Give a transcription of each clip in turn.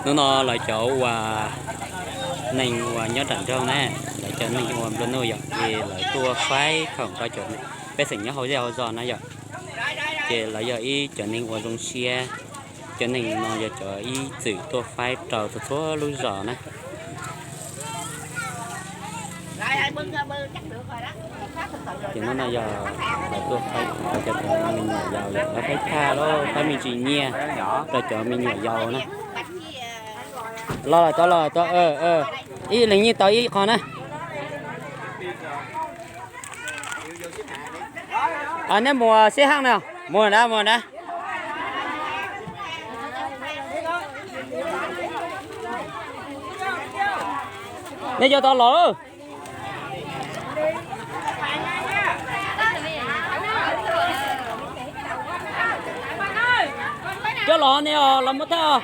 Hnub no lawv cov uas neeg uas nyob nram nroog na, lawv cov neeg uas nplua nuj yom, ces lawv tuaj faib khoom rau cov pej xeem nyob hauv zej hauv zos na yom. Ces lawv yog ib cov neeg uas zoo siab, cov neeg no yog cov ib txwm tuaj faib rau txhua txhua lub zos na. Ces hnub no yog lawv tuaj faib rau cov me nyuam yaus, lawv faib thaj los faib me ntsis nyiaj rau cov me nyuam yaus na. Los lawm tau, los tau, ib leeg nyiaj tau ib qho na. Neb mus xeb haj na, mus na, mus na. Neb cov tau los lawm. Cov los ne, los muab thaj.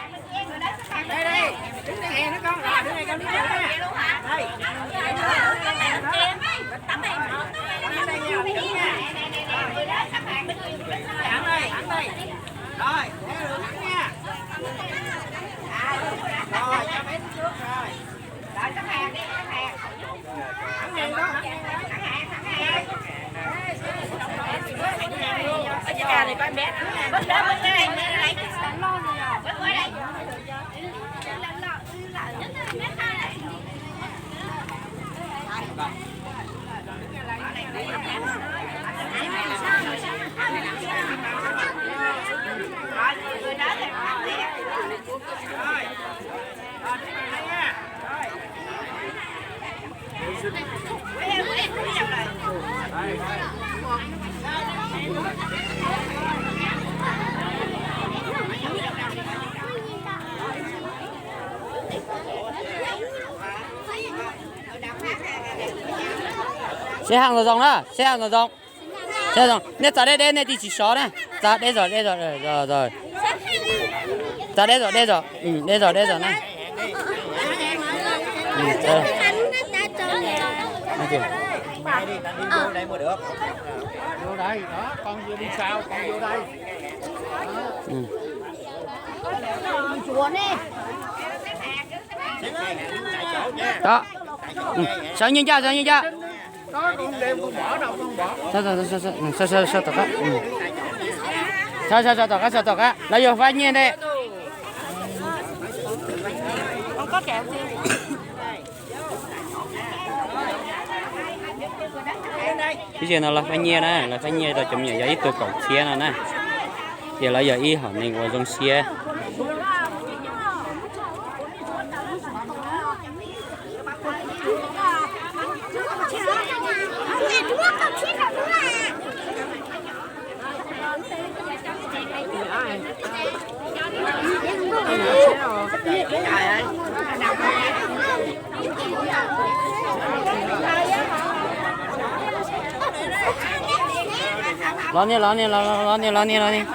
Xeb haj zoo zoo na, xeb haj zoo zoo. Nej txav deb deb nej tig tsis sov na. Txav deb zog, deb zog, txav deb zog, deb zog, deb zog, deb zog na. Sawv nyiaj ncaj, sawv nyiaj ncaj. Sawv tom qab, sawv, sawv tom qab, sawv tom qab, lawv yuav faib nyiaj ntej. Ib zaug no lawv faib nyiaj na, lawv faib nyiaj rau cov me nyuam yaus ib tug kaum txhiab no na. Ces lawv yog ib hom neeg uas zoo siab. Los niaj, los niaj, los niaj, los niaj, los niaj.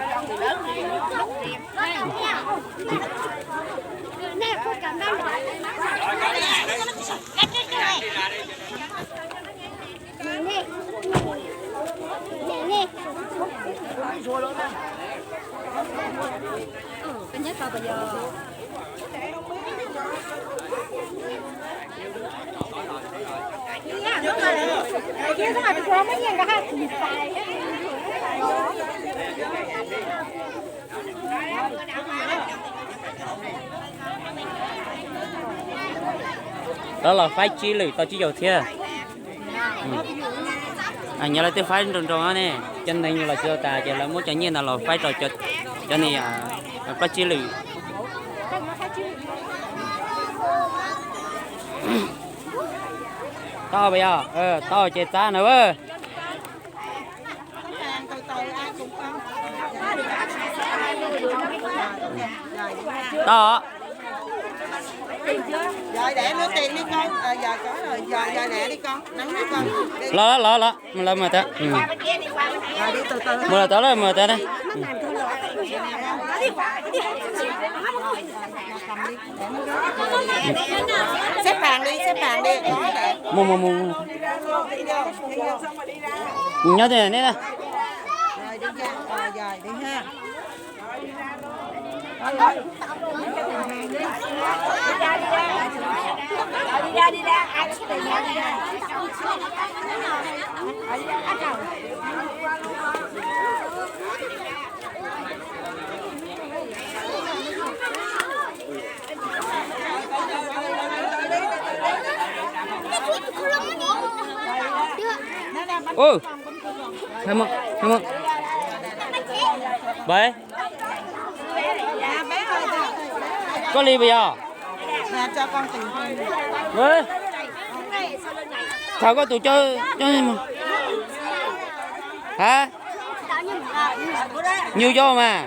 Lawv los faib tsib lwm tau tsib caug txhiab. Nyob lawv twb faib nroo nroo ne, cov neeg los tsis tau tas ces lawv muab cov nyiaj ntawd los faib rau cov ne, plaub tsib lwm. Tau pas yog, tau ces txav na. Tau. Los los los, lawv mus tas. Mus los tau lawm, mus tas na. Mus mus mus. Nyob twg ne na? Ơ, Pais, koj li puas yog? Thaum koj tus coj, ha, nyuj yau mas.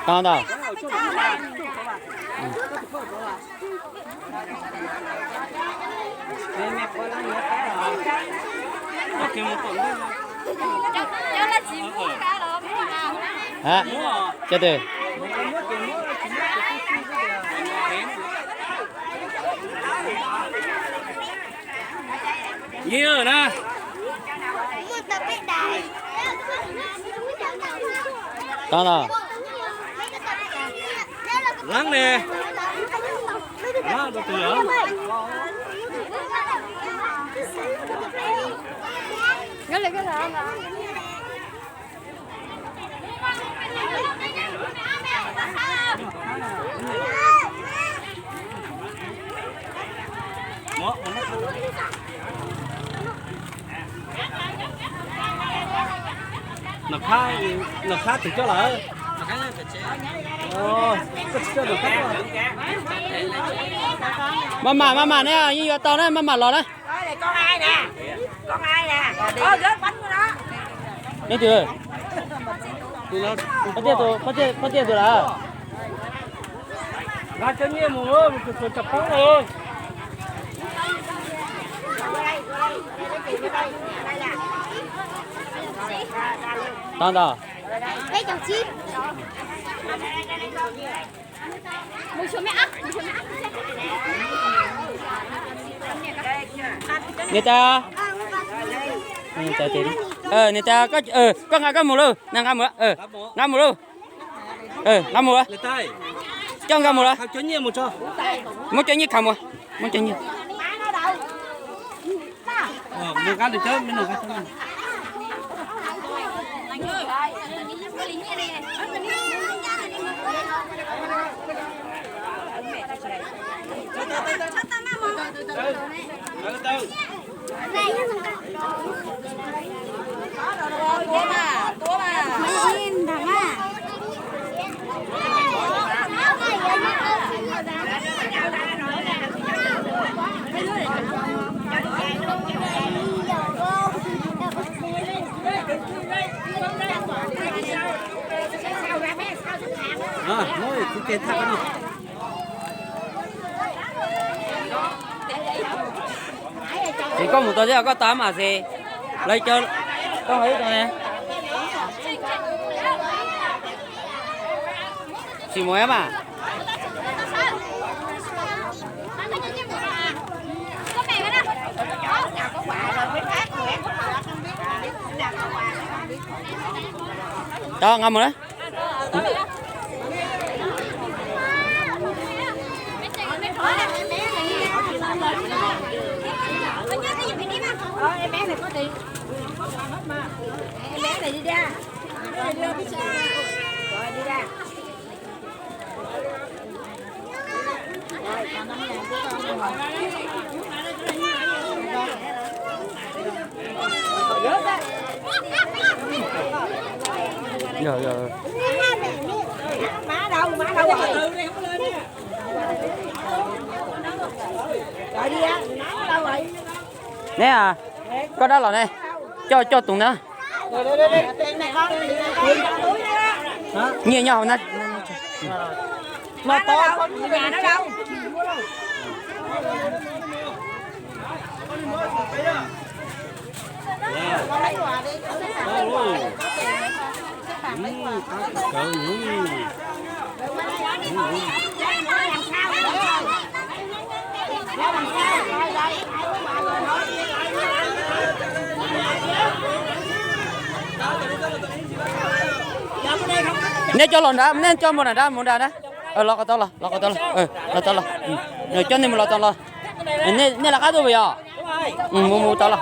Tau ntau. Hab, cov twg? Tau los. Laab ne, laab rau tus yog. Nom khab twg coj lawm? Maj mam, maj mam ne, yeej yuav tau na, maj mam los na. Leej twg? Poj Tiaj tus lawm. Tau ntau. Niam tais, niam tais, koj nqa koj mus lauj, nqa mus, nqa mus lauj, nqa mus lauj, coj nqa mus lauj, muab cov nyiaj khaws mus, muab cov nyiaj. Ces koj mus tau thiab koj tau mas xes, lawv cov koj ho ib tug ne. Sim mus mas. Tau, nqa mus na. Neb, koj dab los ne, coj coj tus na. Nyiaj nyob hauv na. Nej coj los nrad, nej coj mus nram nrad, mus nrad na. Los qhov tod los, los qhov tod los, los tod los. Coj nej mus los tod los. Nej lawv qab tuaj puas yog? Mus mus tod los.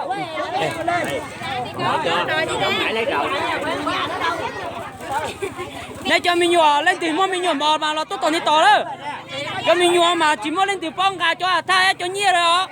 Nej cov me nyuam, leej twg muaj me nyuam mos mas los tuaj tom nej tod lawm. Cov me nyuam mas tsis muaj leej twg paub nqa cov thaj cov nyiaj lawm os.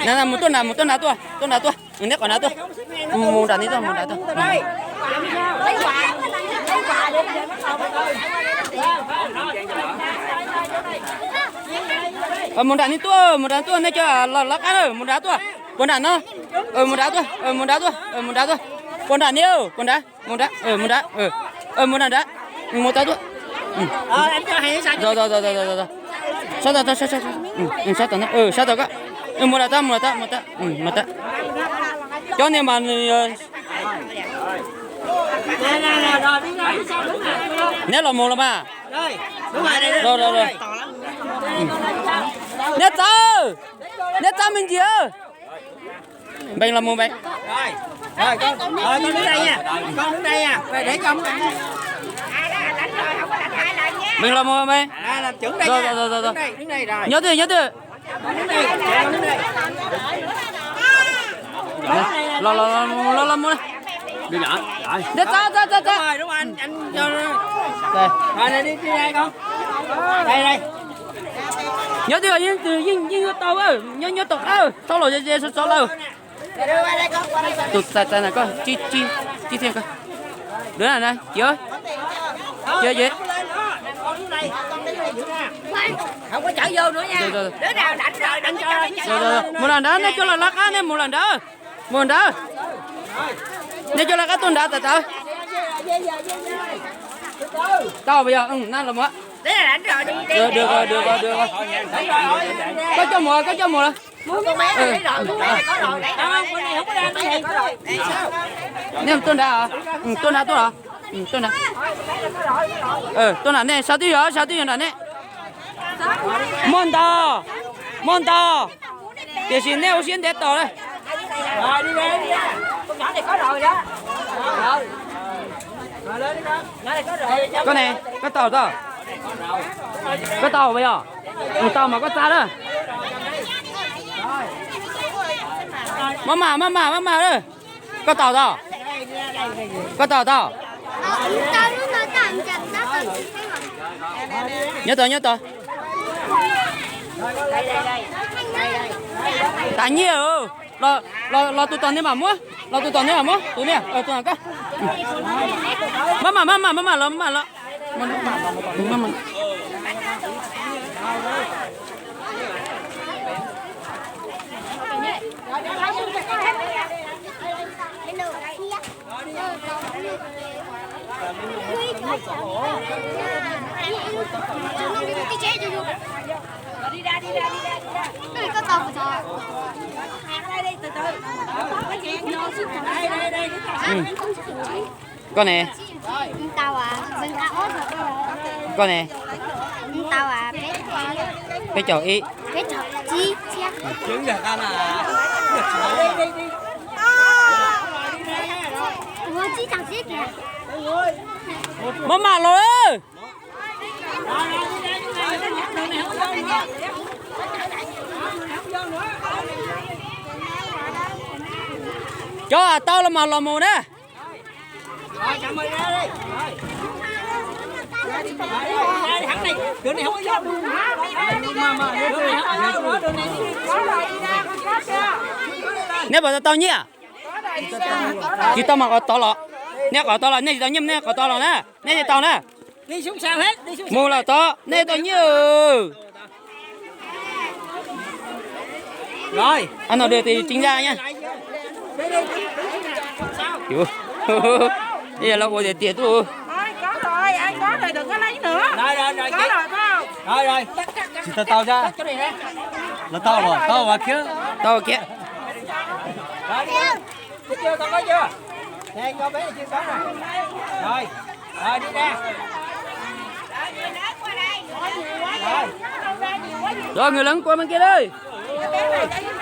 Na, na, mus tuaj nrad, mus tuaj nrad tuaj, tuaj nrad tuaj, neb qhov nrad tuaj. Mus nram nej tuaj, mus nram tuaj. Mus nram nej tuaj, mus nram tuaj, nej cov lawv qab na, mus nrad tuaj. Puas nram no? Mus nrad tuaj, mus nrad tuaj, mus nrad tuaj. Puas nram nej, puas nrad, mus nrad, mus nrad, mus nrad nrad, mus tod tuaj. Sab tod, sab tod, sab tod ko. Mus lawm tod, mus lawm tod, mus tod, mus tod. Cov niag mas neb los mus los mas. Neb txawj, neb txawj me ntsis. Npeeg los mus npeeg. Npeeg los mus npeeg. Nyob twj, nyob twj. Los los los los mus. Neb txawj, txawj, txawj, txawj. Nyob twj, yeej, yeej yuav tau, nyob, nyob tom qab, txhob los ze ze sov sov lawm. Tus txais txais na koj, tib tib tib thiaj koj. Dua na, cia, cia, cia. Mus lawm nrad, nej cov lawv lawv qab nej mus lawm nrad. Mus nrad. Nej cov lawv qab tuaj nrad tawm tawm. Tau puas yog? Na los mus. Koj coj mus, koj coj mus lawm. Nej tuaj nrad, tuaj nrad tuaj los. Tuaj nrad. Tuaj nrad nej, sab twb yog, sab twb yog nrad nej. Muaj ntau, muaj ntau. Tiam sis nej ua siab ntev tos lawm. Koj ne, koj tau tau? Koj tau puas yog? Tau mas koj txav lawm. Maj mam, maj mam, maj mam lawm. Koj tau tau? Koj tau tau? Nyob tau, nyob tau. Tas nyiaj. Los, los tus tom nej mam muab, los tus tom nej mam muab, tus nej, tus tom koj. Maj mam, maj mam, maj mam los, maj mam los. Koj ne? Koj ne? Peb caug ib. Maj mam los. Cov tau los mas los mus na. Neb puas tau nyiaj? Tsis tau mas qhov tod los. Nej qhov tod los, nej tsis tau nyiaj nej qhov tod los na. Nej tsis tau na. Mus lawm tod nej tau nyiaj. Ano được thì chính ra nhá. Ua tiag tiag tuaj. Tsis tau tau thiab. Los tau los tau vas khiab. Tau khiab. Cov nws leev qua mas kiag lawm.